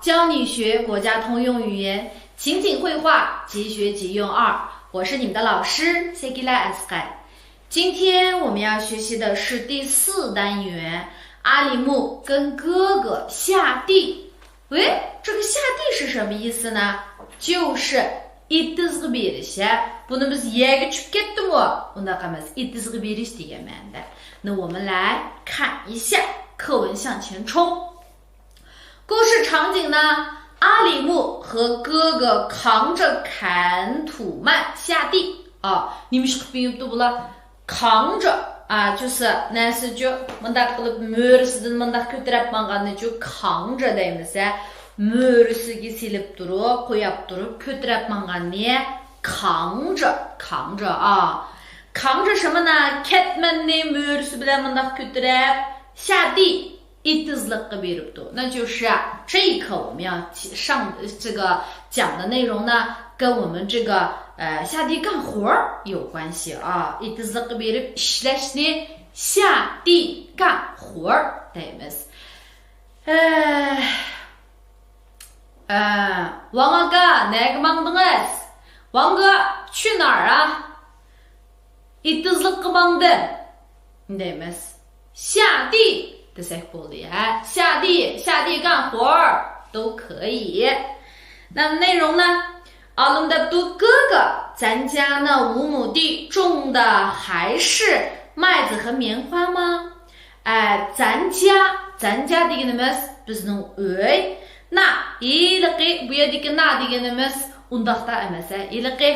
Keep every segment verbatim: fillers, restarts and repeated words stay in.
教你学国家通用语言，情景会话，即学即用二。我是你们的老师谢吉拉 Asqar。今天我们要学习的是第四单元，阿里木跟哥哥下地。喂，这个下地是什么意思呢？就是 ئېتىزغا بېرىش. بۇنى بىز يەرگە چۈشۈپ كەتتىمۇ؟ ئۇنداق ئەمەس، ئېتىزغا بېرىش دېگەن مەنىدە. 那我们来看一下课文向前冲。 故事场景呢，阿里木和哥哥扛着砍土material下地啊。 نېمە ئىش قىلىپ يۈرۈپتۇ بۇلار؟ 扛着啊，就是نەرسىچۇ، مۇنداق قىلىپ مۈرىسىدىن مۇنداق كۆتۈرۈپ ماڭغاننىچۇ 扛着 دەيمىز ھە. مۈرىسىگە سېلىپ تۇرۇپ، قويۇپ تۇرۇپ كۆتۈرۈپ ماڭغاننى 扛着، 扛着啊。 扛着什么呢？ كەتمەننى مۈرىسى بىلەن مۇنداق كۆتۈرۈپ، 下地 ئېتىزلىققا بېرىپتۇ. 那就是这一课我们要上这个讲的内容呢，跟我们这个呃下地干活儿有关系啊。 ئېتىزلىققا بېرىپ ئىشلەشنى 下地干活儿 دەيمىز. ئە، ئە، ۋاڭ ئاكا، نەگە ماڭدىڭىز؟ 王哥去哪儿啊؟ ئېتىزلىققا ماڭدىم دەيمىز. 下地 دېسەك بولدى ھە. 下地، 下地干活儿都可以。 那么内容呢？ ئالىم دەپتۇ، 哥哥，咱家那五亩地种的还是麦子和棉花吗？ ئە، 咱家، 咱家 دېگىنىمىز بىزنىڭ ئۆي. 那، ھېلىقى، بۇ يەردىكى 那 دېگىنىمىز ئۇنداقتا ئەمەس ھە. ھېلىقى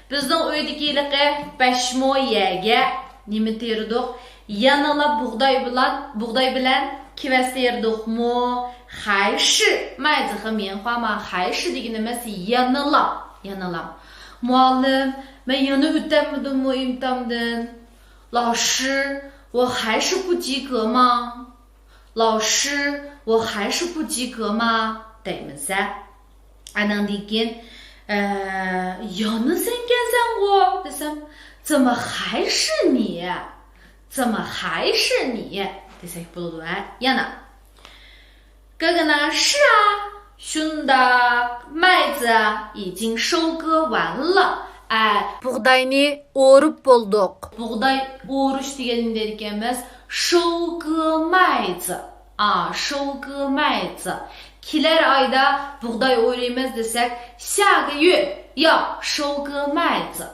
بىزنىڭ ئۆيدىكى ھېلىقى بەش مو يەرگە نېمە تېرىدۇق؟ يەنىلا بۇغداي بىلەن، بۇغداي بىلەن كېۋەز تېرىدۇقمۇ؟ 还是麦子和棉花吗؟ 还是 دېگىنىمىز يەنىلا، يەنىلا. مۇئەللىم، مەن يەنە ئۆتەلمىدىممۇ ئىمتىھاندىن؟ 老师，我还是不及格吗？ 老师，我还是不及格吗？ دەيمىز ھە. ئاناندىن كېيىن، ئە، يەنە سەنكەنسەنغۇ دېسەم، 怎么还是你؟ 怎么还是你 دېسەك بولىدۇ ھە. يەنە. 哥哥呢？是啊. شۇنداق. 麦子已经收割完了. ئە، بۇغداينى ئورۇپ بولدۇق. بۇغداي ئورۇش دېگەن نېمە دەيدىكەنمىز؟ 收割麦子. ئا، 收割麦子. كېلەر ئايدا بۇغداي ئورىمىز دېسەك، 下个月要收割麦子.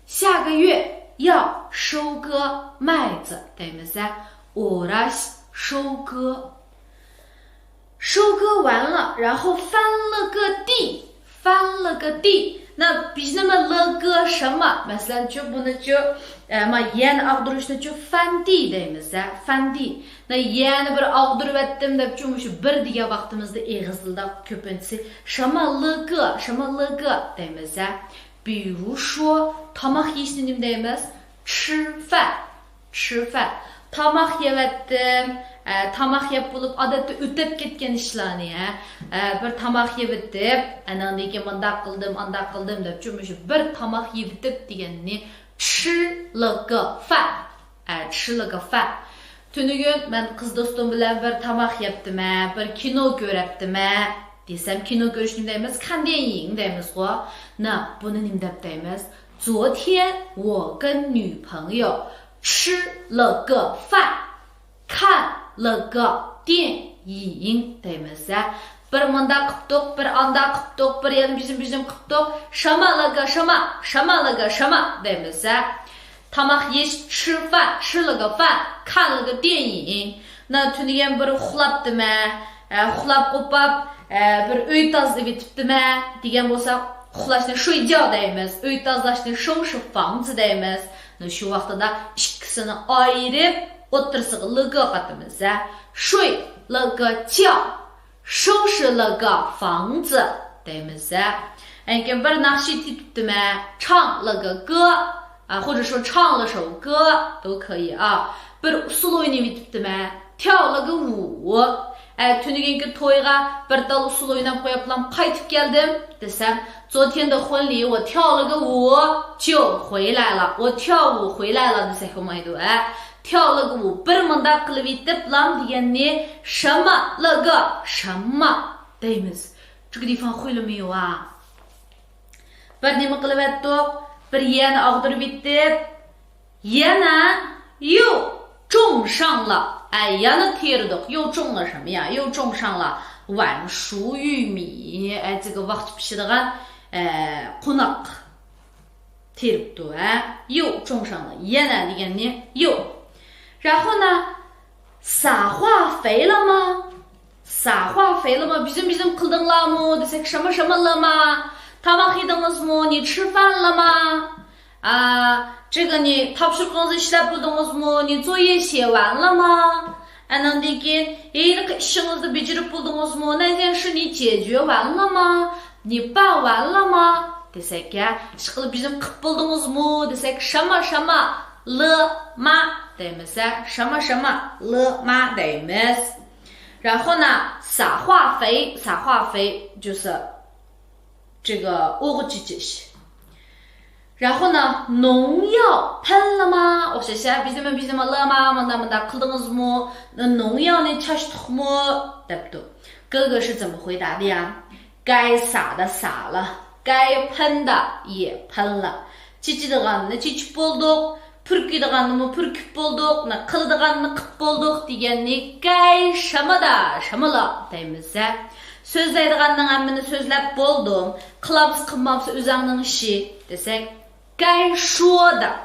下个月要收割麦子 دەيمىز ھە. ئوراش، 收割. 收割完了，然后翻了个地，翻了个地。那 بىز نېمە 了个什么؟ مەسىلەنچۇ، بۇنىچۇ، ئە، ما يەرنى ئاغدۇرۇشنىچۇ 翻地 دەيمىز ھە، 翻地. 那 يەرنى بىر ئاغدۇرۇۋەتتىم دەپچۇ، مۇشۇ بىر دېگەن ۋاقتىمىزدا ئېغىزدا كۆپىنچىسى 什么了个، 什么了个 دەيمىز ھە. 比如说، تاماق يېيىشنى نېمە دەيمىز؟ 吃饭. 吃饭. تاماق يەۋەتتىم. ئە، تاماق يەپ بولۇپ، ئادەتتە ئۆتەپ كەتكەن ئىشلارنى، ھە. ئە، بىر تاماق يەۋېتىپ، ئاناندىن كېيىن مۇنداق قىلدىم، ئانداق قىلدىم دەپچۇ، مۇشۇ بىر تاماق يەۋېتىپ دېگەننى 吃了个饭. ئە، 吃了个饭. تۈنۈگۈن مەن قىز دوستۇم بىلەن بىر تاماق يەپتىمە، بىر كىنو كۆرەپتىمە دېسەم، كىنو كۆرۈشنى دەيمىز، 看电影 دەيمىزغۇ. 那 بۇنى نېمە دەپ دەيمىز؟ 昨天我跟女朋友吃了个饭，看了个电影 دەيمىز ھە. بىر مۇنداق قىپتۇق، بىر ئانداق قىپتۇق، بىر يەنە بىژىم-بىژىم قىپتۇق. 什么了个什么، 什么了个什么 دەيمىز ھە. تاماق يېيىش، 吃饭، 吃了个饭، 看了个电影. 那 تۈنۈگۈن بىر ئۇخلاپتىمە، ئە، ئۇخلاپ قوپاپ، ئە، بىر ئۆي تازىلىۋېتىپتىمە دېگەن بولساق، ئۇخلاشنى 睡觉 دەيمىز، ئۆي تازىلاشنى 收拾房子 دەيمىز. 那 شۇ ۋاقتىدا ئىككىسىنى ئايرىپ، ئوتتۇرىسىغا 了个 قاتىمىز ھە. 睡了个觉، 收拾了个房子 دەيمىز ھە. ئەنكىن بىر ناخشا ئېيتىپتىمە، 唱了个歌، ئا، 或者说唱了首歌都可以啊. بىر ئۇسسۇل ئوينىۋېتىپتىمە، 跳了个舞. ئە، تۈنۈگۈنكى تويغا بىر تال ئۇسسۇل ئويناپ قويۇپلام قايتىپ كەلدىم دېسەم، 昨天的婚礼我跳了个舞就回来了، 我跳舞回来了 دېسەك بولمايدۇ ھە. 跳了个舞، بىر مۇنداق قىلىۋېتىپلام دېگەننى 什么了个什么. دەيمىز. 这个地方会了没有啊？ بىر نېمە قىلىۋەتتۇق؟ بىر يەنى ئاغدۇرۇۋېتىپ، يەنە 又种上了. ئە، يەنە تېرىدۇق. 又种了什么呀؟ 又种上了晚熟玉米. ئە، 这个 ۋاقتى پىشىدىغان، ئە، قوناق تېرىپتۇ، ھە؟ 又种上了. يەنە دېگەننى 又. 然后呢، 撒化肥了吗؟ 撒化肥了吗؟ بېزىم بېزىم قىلدىڭلارمۇ دېسەك، 什么什么了吗؟ تاماق يېدىڭىزمۇ؟ 你吃饭了吗؟ ئا، 这个 نى تاپشۇرۇقىڭىزنى ئىشلەپ بولدىڭىزمۇ؟ 你作业写完了吗؟ ئاندىن كېيىن، ھېلىقى ئىشىڭىزنى بېجىرىپ بولدىڭىزمۇ؟ 那件事你解决完了吗؟ 你办完了吗؟ دېسەك، يا، ئىشقىلىپ بېزىم قىپ بولدىڭىزمۇ دېسەك، 什么什么了吗 دەيمىز، ھە؟ 什么什么了吗 دەيمىز. 然后呢، 撒化肥، 撒化肥就是这个 ئوغۇت چېچىش. 然后呢，农药喷了吗؟ ئوخشاش، ھە؟ بېزىم بېزىم 了吗 مۇنداق مۇنداق قىلدىڭىزمۇ؟ 农药 نى چاچتۇقمۇ؟ دەپتۇ. 哥哥是怎么回答的呀？ 该撒的撒了，该喷的也喷了. چېچىدىغاننى چېچىپ بولدۇق، پۈركۈيدىغاننىمۇ پۈركۈپ بولدۇق، نە قىلىدىغاننى قىپ بولدۇق دېگەننى 该什么的什么了 دەيمىز، ھە. سۆزلەيدىغاننىڭ ھەممىنى سۆزلەپ بولدۇم، قىلامسا قىلمامسا ئۆزۈڭنىڭ ئىشى دېسەك، 该说的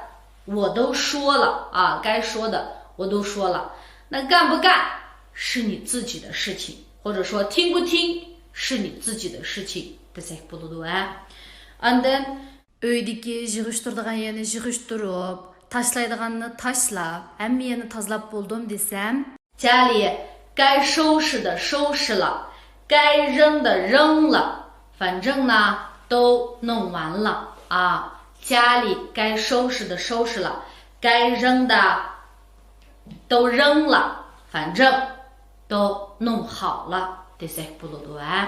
我都说了啊， 该说的 我都说了。 那干不干是你自己的事情，或者说听不听是你自己的事情 دېسەك بولىدۇ، ھە. ئاندىن ئۆيدىكى يىغىشتۇرىدىغان يەرنى يىغىشتۇرۇپ، تاشلايدىغاننى تاشلاپ، ھەممە يەرنى تازىلاپ بولدۇم دېسەم، 家里该收拾的收拾了，该扔的扔了，反正呢都弄完了啊。 家里该收拾的收拾了，该扔的都扔了，反正都弄好了 دېسەك بولىدۇ، ھە.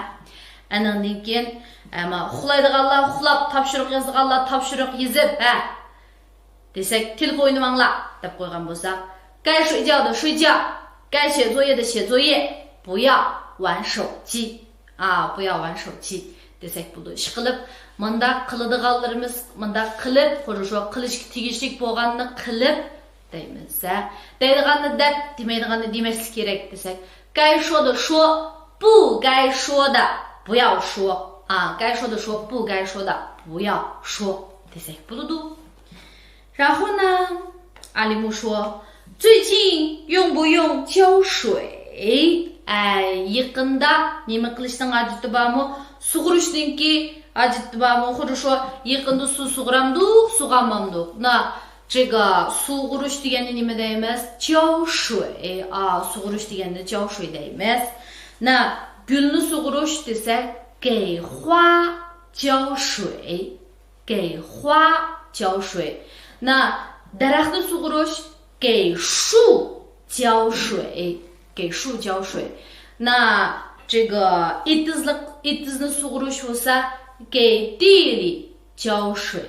ئاندىن كېيىن، ئەمما ئۇخلايدىغانلار ئۇخلاپ، تاپشۇرۇق يازىدىغانلار تاپشۇرۇق يېزىپ، ھە، دېسەك، تېلېفون ئوينىماڭلار دەپ قويغان بولساق، 该睡觉的睡觉، 该写作业的写作业، 不要玩手机. 啊，不要玩手机 دېسەك بولىدۇ. ئىشقىلىپ، مۇنداق قىلىدىغانلىرىمىز، مۇنداق قىلىپ، خۇرۇشۇ قىلىشقا تېگىشلىك بولغاننى قىلىپ دەيمىز، ھە. دەيدىغاننى دەپ، دېمەيدىغاننى دېمەسلىك كېرەك دېسەك، 该说的说，不该说的不要说. 啊，该说的说，不该说的不要说 دېسەك بولىدۇ. 然后呢，阿里木说，最近用不用浇水؟ ئەي، يېقىندا نېمە قىلىشنىڭ ھاجىتى بارمۇ؟ سۇغۇرۇشنىڭكى ھاجىتى بارمۇ؟ خۇددى شۇ يېقىندا سۇ سۇغۇرامدۇق، سۇغارمامدۇق؟ 那这个 سۇغۇرۇش دېگەننى نېمە دەيمىز؟ 浇水. ئا، سۇغۇرۇش دېگەننى 浇水 دەيمىز. 那 گۈلنى سۇغۇرۇش دېسەك، 给花浇水. 给花浇水. 那 دەرەخنى سۇغۇرۇش، 给树浇水، 给树浇水. 那这个 ئېتىزلىق، ئېتىزنى سۇغۇرۇش بولسا، 给地里浇水،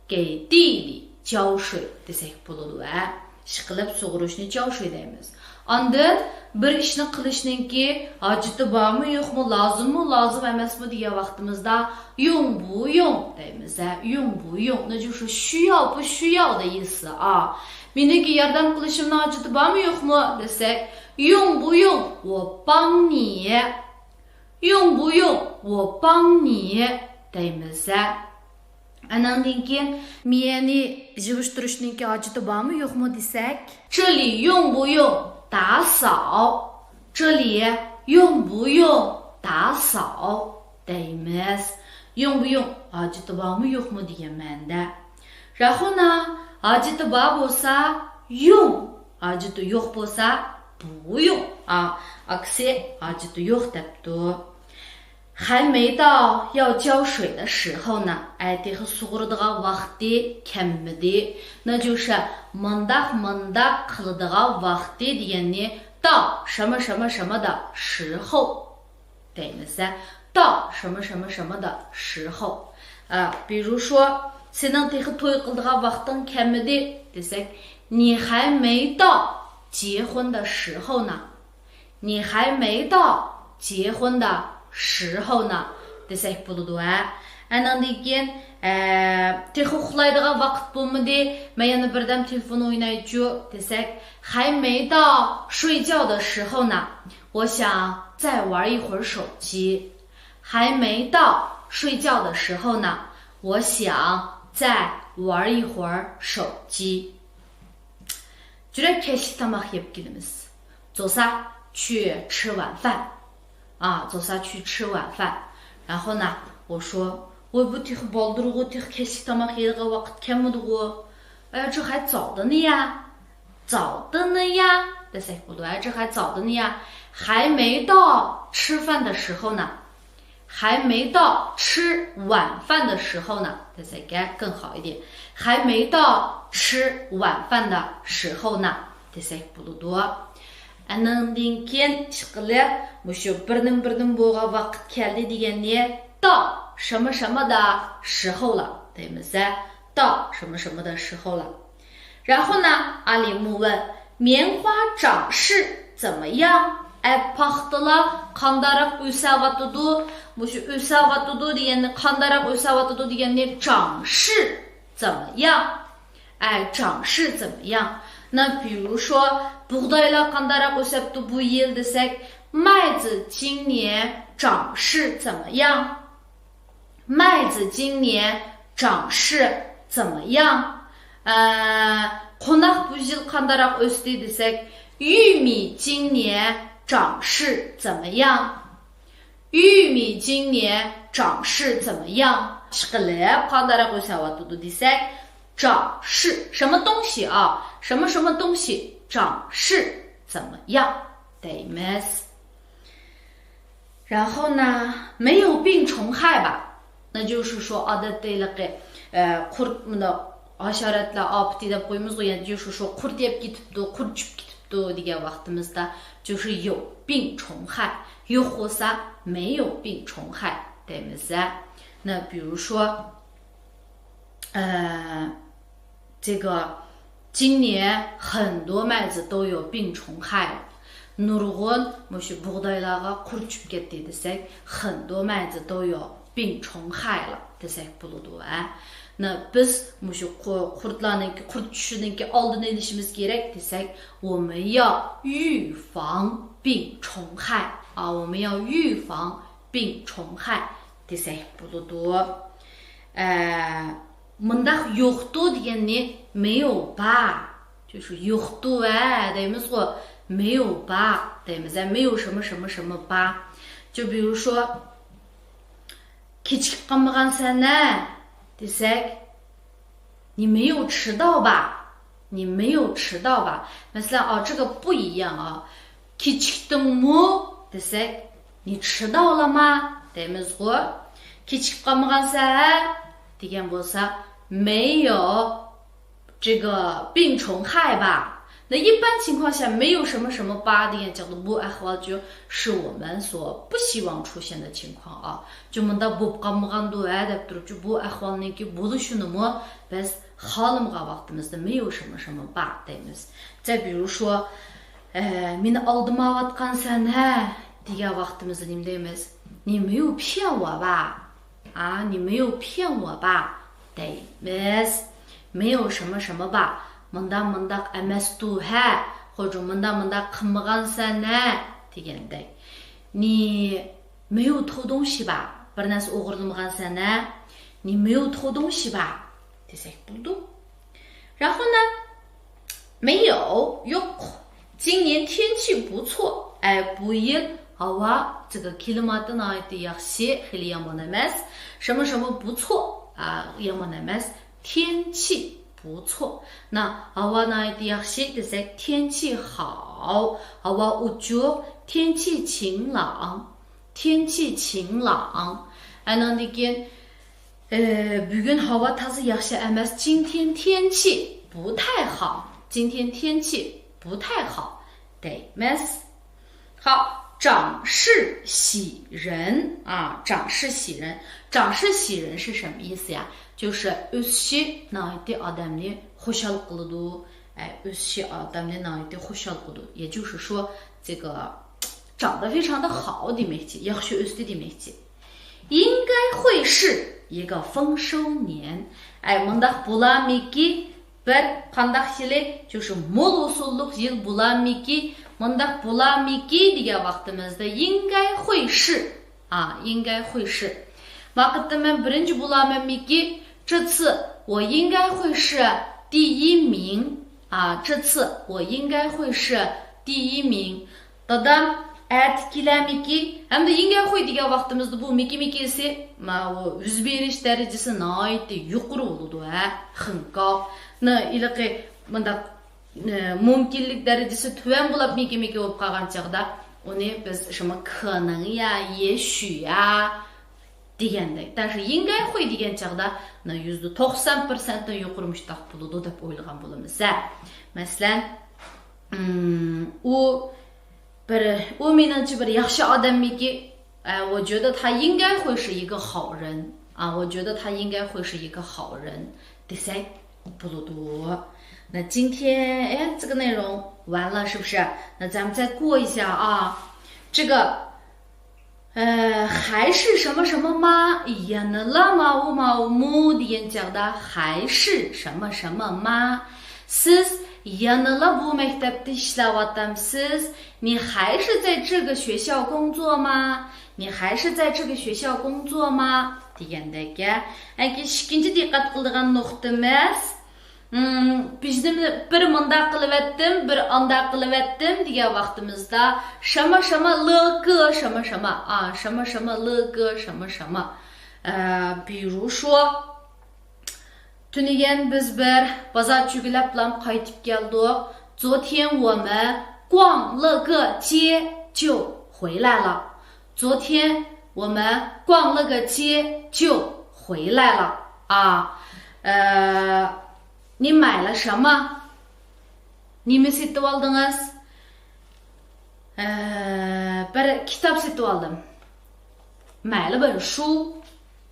给地里浇水 دېسەك بولىدۇ، ھە. ئىشقىلىپ سۇغۇرۇشنى 浇水 دەيمىز. ئاندىن بىر ئىشنى قىلىشنىڭكى ھاجىتى بارمۇ، يوقمۇ، لازىممۇ، لازىم ئەمەسمۇ دېگەن ۋاقتىمىزدا 用不用 دەيمىز، ھە، 用不用 那就是需要不需要的意思啊. مېنىڭكى ياردەم قىلىشىمنىڭ ھاجىتى بارمۇ، يوقمۇ دېسەك، 用不用我帮你، 用不用我帮你 دەيمىز، ھە. ئاناندىن كېيىن مىيەنى يىغىشتۇرۇشنىڭكى ھاجىتى بارمۇ، يوقمۇ دېسەك، 这里用不用打扫؟ 这里用不用打扫 دەيمىز. 用不用 ھاجىتى بارمۇ، يوقمۇ دېگەن مەنىدە. 然后呢 ھاجىتى بار بولسا 用، ھاجىتى يوق بولسا 不用. ئا، ئاكىسى ھاجىتى يوق دەپتۇ. 还没到要浇水的时候呢. ئەي، تېخى سۇغۇرىدىغان ۋاقتى كەلمىدى. 那就是 مانداق، مانداق قىلىدىغان ۋاقتى دېگەننى 到什么什么什么的时候 دەيمىز، ھە. 到什么什么什么的时候. ئا، 比如说 سېنىڭ تېخى توي قىلىدىغان ۋاقتىڭ كەلمىدى دېسەك، 你还没到结婚的时候呢. 你还没到结婚的时候呢 دېسەك بولىدۇ ھە. ئەنىڭدىن كېيىن، ئە، تېخى ئۇخلايدىغان ۋاقىت بولمىدى، مەن يەنە بىردەم تېلېفون ئوينايچۇ دېسەك، 还没到睡觉的时候呢，我想再玩一会儿手机。还没到睡觉的时候呢，我想再玩一会儿手机。 جۈرەك كەچلىك تاماق يەپ كېلىمىز. 走下去吃晚饭. 啊，走下去吃晚饭. 然后呢，我说، ۋوي، بۇ تېخى بالدۇرغۇ، تېخى كەچلىك تاماق يەيدىغان ۋاقىت كەلمىدىغۇ. 哎，这还早的呢呀。早的呢呀 دېسەك بولىدۇ. 哎，这还早的呢呀。还没到吃饭的时候呢。 还没到吃晚饭的时候呢 دېسەك كەڭ خائىدى. 还没到吃晚饭的时候呢 دېسەك بولىدۇ. ئانىڭدىن كېيىن ئىشقىلىپ مۇشۇ بىردىن بىردىن بولغان ۋاقىت كەلدى دېگەننى 到什么什么的时候了 دەيمىز. 到什么什么的时候了. 然后呢，阿里木问，棉花长势怎么样؟ ئەي، پاختىلار قانداقراق ئۆسەۋاتىدۇ؟ مۇشۇ ئۆسەۋاتىدۇ دېگەننى، قانداقراق ئۆسەۋاتىدۇ دېگەننى 长势怎么样؟ ئەي، 长势怎么样？那比如说 بۇغدايلار قانداقراق ئۆسەپتۇ بۇ يىل دېسەك، 麦子今年长势怎么样？ 麦子今年长势怎么样？ ئە، قوناق بۇ يىل قانداقراق ئۆستى دېسەك، 玉米今年长势怎么样؟ 玉米今年长势怎么样？ ئىشقىلىپ قانداقراق ئۆسەۋاتىدۇ دېسەك، 长势什么东西啊？什么什么东西长势怎么样 دەيمىز. 然后呢，没有病虫害吧？ 那就是说 ئادەتتە ھېلىقى، ئە، قۇرت، مۇنداق ھاشاراتلار ئاپىتى دەپ قويىمىزغۇ، يەنى 就是说 قۇرت يەپ كېتىپتۇ، قۇرت چۈشۈپ كېتىپتۇ دېگەن ۋاقتىمىزدا 就是有病虫害. يوق بولسا 没有病虫害 دەيمىز. 那比如说 ئە، 这个今年很多麦子都有病虫害了. نۇرغۇن مۇشۇ بۇغدايلارغا قۇرت چۈشۈپ كەتتى دېسەك، 很多麦子都有病虫害了 دېسەك بولىدۇ ھە. 那 بىز مۇشۇ قۇ-، قۇرتلارنىڭكى، قۇرت چۈشۈشىنىڭكى ئالدىنى ئېلىشىمىز كېرەك دېسەك، 我们要预防病虫害. 啊，我们要预防病虫害 دېسەك بولىدۇ. ئە، مۇنداق يوقتۇ دېگەننى 没有吧. 就是 يوقتۇ ۋە دەيمىزغۇ، 没有吧 دەيمىز. 没有什么什么什么吧. 就比如说 كېچىكىپ قالمىغانسەن ھە دېسەك، 你没有迟到吧؟ 你没有迟到吧؟ مەسىلەن، 这个不一样啊. كېچىكتىڭمۇ دېسەك، 你迟到了吗 دەيمىزغۇ. كېچىكىپ قالمىغانسەن ھە دېگەن بولسا، 没有 这个病虫害吧。 那一般情况下没有什么什么吧 دېگەن چاغدا بۇ ئەھۋال 就是我们所不希望出现的情况啊. 就 مۇنداق بولۇپ قالمىغاندۇ ھە دەپ تۇرۇپ، 就 بۇ ئەھۋالنىڭكى بولۇشىنىمۇ بىز خالىمىغان ۋاقتىمىزدا 没有什么什么吧 دەيمىز. 再比如说، ئە، مېنى ئالدىمايۋاتقانسەن ھە دېگەن ۋاقتىمىزدا نېمە دەيمىز؟ 你没有骗我吧؟ 啊，你没有骗我吧 دەيمىز. 没有什么什么吧. مۇنداق مۇنداق ئەمەستۇ ھە. خوجا، مۇنداق مۇنداق قىلمىغانسەن ھە دېگەندەك. 你没有偷东西吧. بىر نەرسە ئوغرىلىمىغانسەن ھە. 你没有偷东西吧 دېسەك بولىدۇ. 然后呢，没有 يوق. 今年天气不错. ئەي، بۇ يىل ھاۋا، 这个 كلىماتى ناھايىتى ياخشى، خېلى يامان ئەمەس. 什么什么不错، ئا، يامان ئەمەس. 天气不错. 那 ھاۋا ناھايىتى ياخشى دېسەك، 天气好. ھاۋا ئوچۇق، 天气晴朗. 天气晴朗. ئانىڭدىن كېيىن، ئە، بۈگۈن ھاۋا تازا ياخشى ئەمەس. 今天天气不太好. 今天天气不太好 دەيمىز. 好，长势喜人啊，长势喜人。长势喜人是什么意思呀？就是 ئۆسۈشى ناھايىتى ئادەمنى خۇشال قىلىدۇ. ئە، ئۆسۈشى ئادەمنى ناھايىتى خۇشال قىلىدۇ. 也就是说，这个长得非常的好 دېمەكچى، ياخشى ئۆستى دېمەكچى. 应该会是一个丰收年. ئەي، مۇنداق بولامىكى، بىر قانداق يىلى، شۇ مول ھوسۇللۇق يىل بولامىكى، مۇنداق بولامىكى دېگەن ۋاقتىمىزدا 应该会是. ئا، 应该会是. ۋاقىتتا مەن بىرىنچى بولامەنمىكى؟ 这次我应该会是第一名. ئا، 这次我应该会是第一名. دادام ئەتە كېلەمىكى؟ ھەمدە 应该会 دېگەن ۋاقتىمىزدا بۇ مىكى مىكىسى، ماۋۇ يۈز بېرىش دەرىجىسى ناھايىتى يۇقىرى بولىدۇ، ھە؟ 很高. نى ھېلىقى مۇنداق، ئە، مۇمكىنلىك دەرىجىسى تۆۋەن بولۇپ مىكى مىكى بولۇپ قالغان چاغدا ئۇنى بىز شۇمۇ 可能呀، 也许呀 دېگەندەك. 但是 应该会 دېگەن چاغدا، نى يۈزدە توقسان پىرسەنتتىن يۇقىرى مۇشتاق بولىدۇ دەپ ئويلىغان بولىمىز، ھە؟ مەسىلەن، ئۇ بىر، ئۇ مېنىڭچە بىر ياخشى ئادەممىكى؟ 哎，我觉得他应该会是一个好人. 啊，我觉得他应该会是一个好人 دېسەك بولىدۇ. 那今天，哎，这个内容完了，是不是？那咱们再过一下啊。这个，呃，还是什么什么吗？يەنىلا ماۋۇ ماۋۇمۇ دېگەن چاغدا، 还是什么什么吗؟ سىز يەنىلا بۇ مەكتەپتە ئىشلەۋاتامسىز؟ 你还是在这个学校工作吗？你还是在这个学校工作吗？ دېگەندەك. ئەنكى ئىككىنچى دىققەت قىلىدىغان نۇقتىمىز، بىر مۇنداق قىلىۋەتتىم، بىر ئانداق قىلىۋەتتىم دېگەن ۋاقتىمىزدا، 什么什么了个什么什么. 啊，什么什么了个什么什么. 呃，比如说， تۈنۈگۈن بىز بىر بازار چۈگىلەپلا قايتىپ كەلدۇق. 昨天我们逛了个街就回来了. 昨天我们逛了个街就回来了. 啊，呃，你买了什么？ نېمە سېتىۋالدىڭىز؟ ئە، بىر كىتاب سېتىۋالدىم. 买了本书.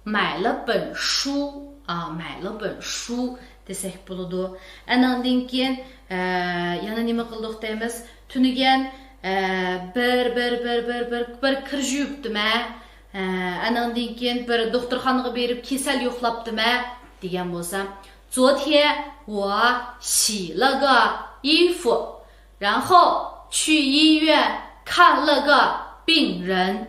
买了本书. 啊، 买了本书 دېسەك بولىدۇ. ئەنىڭدىن كېيىن، ئە، يەنە نېمە قىلدۇق دەيمىز؟ تۈنۈگۈن، ئە، بىر، بىر، بىر، بىر، بىر، بىر كىر يۇيۇپتىمەن. ئە، ئەنىڭدىن كېيىن بىر دوختۇرخانىغا بېرىپ كېسەل يوقلاپتىمەن دېگەن بولسام، 昨天我洗了个衣服，然后去医院看了个病人。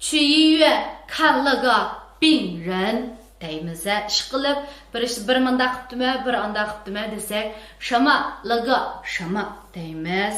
去医院看了个病人 دەيمىز. ئىشقىلىپ، بىر، بىر مۇنداق قىپتىمەن، بىر ئانداق قىپتىمەن دېسەك، 什么了个什么 دەيمىز.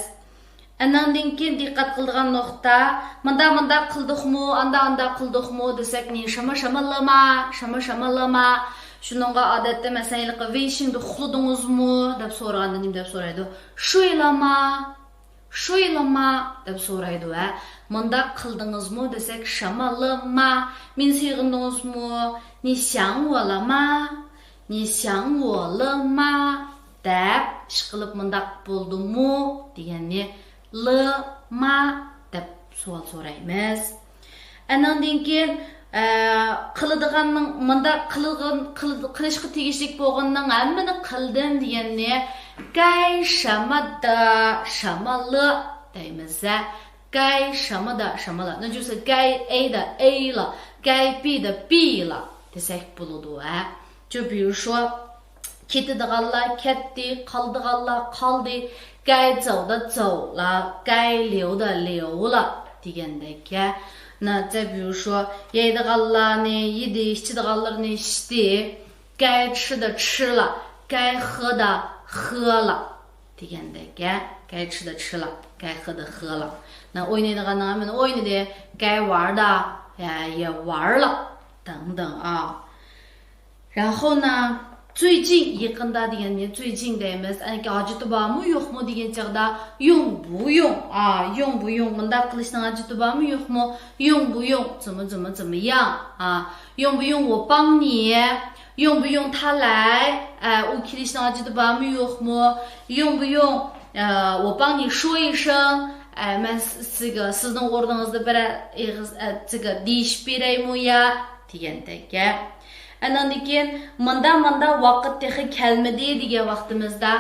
ئەنىڭدىن كېيىن دىققەت قىلىدىغان نۇقتا، مۇنداق، مۇنداق قىلدۇقمۇ، ئانداق، ئانداق قىلدۇقمۇ دېسەك، نى 什么什么了吗؟ 什么什么了吗؟ شۇنىڭغا ئادەتتە، مەسىلەن، ھېلىقى 微信دە ئۇخلىدىڭىزمۇ دەپ سورىغاندا نېمە دەپ سورايدۇ؟ 睡了吗؟ 睡了吗 دەپ سورايدۇ ۋە مۇنداق قىلدىڭىزمۇ دېسەك، 什么了吗؟ مېنى سېغىندىڭىزمۇ؟ 你想我了吗؟ 你想我了吗 دەپ، ئىشقىلىپ مۇنداق بولدىمۇ دېگەننى 了吗 دەپ سوئال سورايمىز. ئەنىڭدىن كېيىن، ئە، قىلىدىغاننىڭ، مۇنداق قىلغان، قىل-، قىلىشقا تېگىشلىك بولغاننىڭ ھەممىنى قىلدىم دېگەننى 该什么的什么了 دەيمىز. 该什么的什么了. 那就是该A的A了，该B的B了 دېسەك بولىدۇ، ھە. 就比如说، كېتىدىغانلار كەتتى، قالىدىغانلار قالدى، 该走的走了، 该留的留了 دېگەندەك. 那再比如说، يەيدىغانلارنى يېدى، ئىچىدىغانلىرىنى ئىچتى، 该吃的吃了، 该喝的喝了 دېگەندەك. 该吃的吃了，该喝的喝了. 那 ئوينايدىغاننىڭ ھەممىنى ئوينىدى، 该玩的也玩了 等等啊. 然后呢，最近 يېقىندا دېگەننى 最近 دەيمىز. ئەنكى ھاجىتى بارمۇ يوقمۇ دېگەن چاغدا 用不用 ئا، 用不用 مۇنداق قىلىشنىڭ ھاجىتى بارمۇ يوقمۇ؟ 用不用 怎么怎么怎么样 ئا، 用不用我帮你؟ 用不用他来؟ ئە، ئۇ كېلىشنىڭ ھاجىتى بارمۇ يوقمۇ؟ 用不用، ئە، 我帮你说一声؟ ئە، مەن سىزگە، سىزنىڭ ئورنىڭىزدا بىرەر ئېغىز، ئە، سىزگە دېيىشىپ بېرەيمۇ يا؟ دېگەندەك. ئەنىڭدىن كېيىن، مۇندا، مۇندا ۋاقىت تېخى كەلمىدى دېگەن ۋاقتىمىزدا،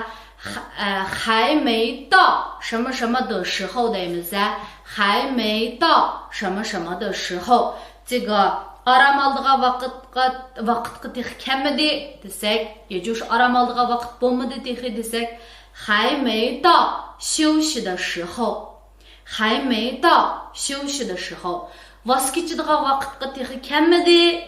خ- ئە، 还没到什么什么的时候 دەيمىز ھە. 还没到什么什么的时候. 这个 ئارام ئالىدىغان ۋاقىتقا، ۋاقىتقا تېخى كەلمىدى دېسەك، يا 就是 ئارام ئالىدىغان ۋاقىت بولمىدى تېخى دېسەك، 还没到休息的时候. 还没到休息的时候. ۋاز كېچىدىغان ۋاقىتقا تېخى كەلمىدى،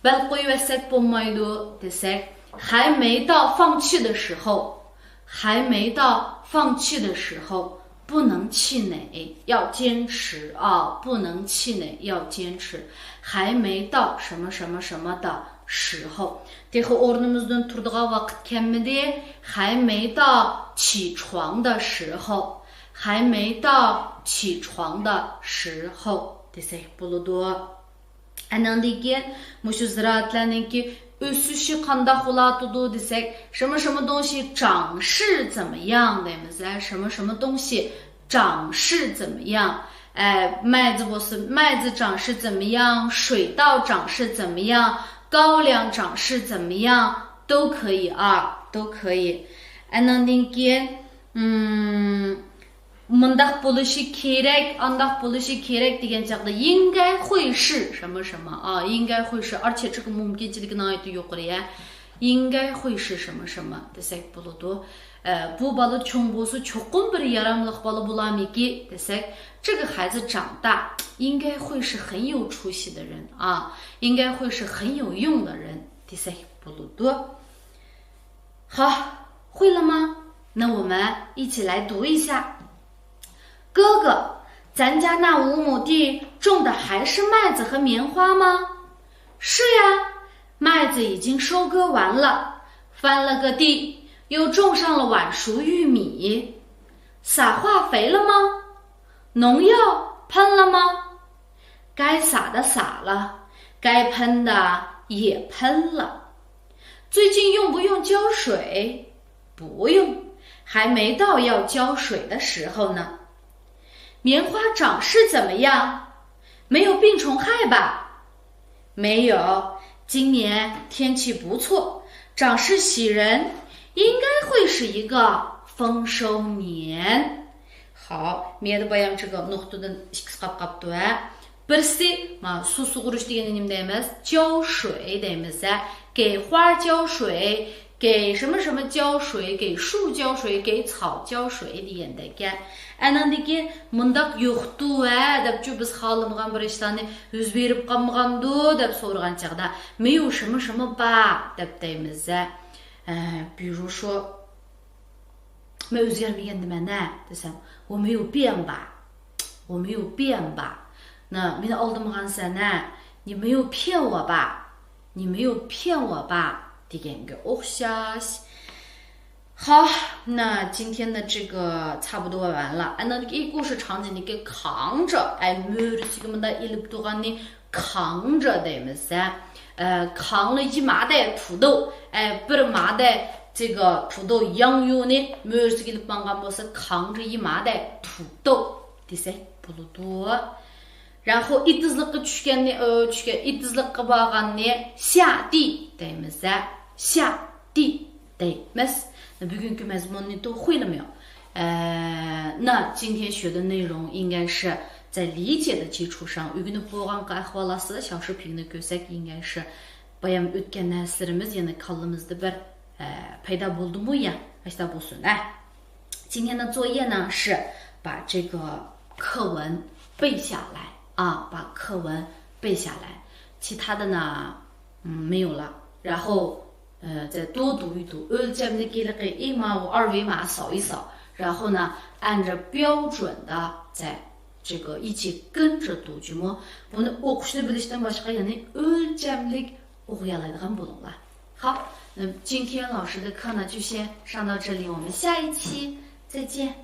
بەل قويۇۋەتسەك بولمايدۇ دېسەك، 还没到放弃的时候. 还没到放弃的时候. 不能气馁，要坚持啊！不能气馁，要坚持。 还没到什么什么什么的时候. تېخى ئورنىمىزدىن تۇرىدىغان ۋاقىت كەلمىدى. 还没到起床的时候. 还没到起床的时候 دېسەك بولىدۇ. ئانىڭدىن كېيىن مۇشۇ زىرائەتلەرنىڭكى ئۆسۈشى قانداق بولاتىدۇ دېسەك، 什么什么东西长势怎么样 دەيمىز ھە. 什么什么东西长势怎么样. ئە، 麦子 بولسا 麦子长势怎么样، 水稻长势怎么样, 高粱长势怎么样, 都可以啊，都可以. ئانىڭدىن كېيىن، مۇنداق بولۇشى كېرەك، ئانداق بولۇشى كېرەك دېگەن چاغدا 应该会是什么什么 ئا، 应该会是، 而且这个 مۇمكىنچىلىكى ناھايىتى يۇقىرى ھە. 应该会是什么什么 دېسەك بولىدۇ. ئە، بۇ بالا چوڭ بولسا چوقۇم بىر ياراملىق بالا بولارمىكى دېسەك، 这个孩子长大应该会是很有出息的人啊，应该会是很有用的人 دېسەك بولىدۇ. 好，会了吗？那我们一起来读一下。哥哥，咱家那五亩地种的还是麦子和棉花吗？是呀，麦子已经收割完了，翻了个地，又种上了晚熟玉米。撒化肥了吗？农药喷了吗？该撒的撒了，该喷的也喷了。最近用不用浇水？不用，还没到要浇水的时候呢。棉花长势怎么样？没有病虫害吧？没有，今年天气不错，长势喜人，应该会是一个丰收年。 好， مېيەدە بايام 这个 نۇقتىدىن ئىككىسى قاپ قاپتۇ ھە. بىرسى، ما، سۇ سۇغۇرۇش دېگەننى نېمە دەيمىز؟ 浇水 دەيمىز ھە. 给花浇水، 给什么什么浇水، 给树浇水، 给草浇水 دېگەندەك ھە. ئانىڭدىن كېيىن مۇنداق يوقتۇ ھە دەپچۇ، بىز خالىمىغان بىر ئىشلارنى يۈز بېرىپ قالمىغاندۇ دەپ سورىغان چاغدا، 没有什么什么吧 دەپ دەيمىز ھە. ئە، 比如说 مەن ئۆزگەرمىگەندىمەن ھە دېسەم، 我没有变吧، 我没有变吧. 那 مېنى ئالدىمىغانسەن ھە، 你没有骗我吧، 你没有骗我吧 دېگەنگە ئوخشاش. 好，那今天的这个差不多完了。ئاندىن كېيىن 故事场景دىكى 扛着، ئەي، مۈرىسىگە مۇنداق ئېلىپ تۇرغاننى 扛着 دەيمىز ھە. ئە، 扛了一麻袋土豆، ئە، بىر مادە 这个土豆 ياڭيۇنى مۈرىسىگە ئېلىپ ماڭغان بولسا، 扛着一麻袋土豆 دېسەك بولىدۇ. 然后 ئېتىزلىققا چۈشكەننى، ئۆ، چۈشكەن، ئېتىزلىققا بارغاننى 下地 دەيمىز ھە. 下地 دەيمىز. بۈگۈنكى مەزمۇننى 都会了没有؟ 呃，那今天学的内容应该是在理解的基础上، ئۆگىنىپ بولغانقى ئەھۋال ئاستىدا 小视频نى كۆرسەك، 应该是 بايام ئۆتكەن نەرسىلىرىمىز يەنە كاللىمىزدا بىر، ئە، پەيدا بولدىمۇ يا؟ ئاشتا بولسۇن ئە. 今天的作业呢是把这个课文背下来啊，把课文背下来。其他的呢，嗯，没有了。然后，呃，再多读一读。 ئۆلچەملىك ھېلىقى ئى ماۋۇ 二维码扫一扫. 然后呢，按照标准的再 这个一起跟着读 جۇمۇ. بۇنى ئوقۇشنى بىلىشتىن باشقا يەنە ئۆلچەملىك ئوقۇيالايدىغان بولۇڭلار. 好，那今天老师的课呢，就先上到这里，我们下一期再见。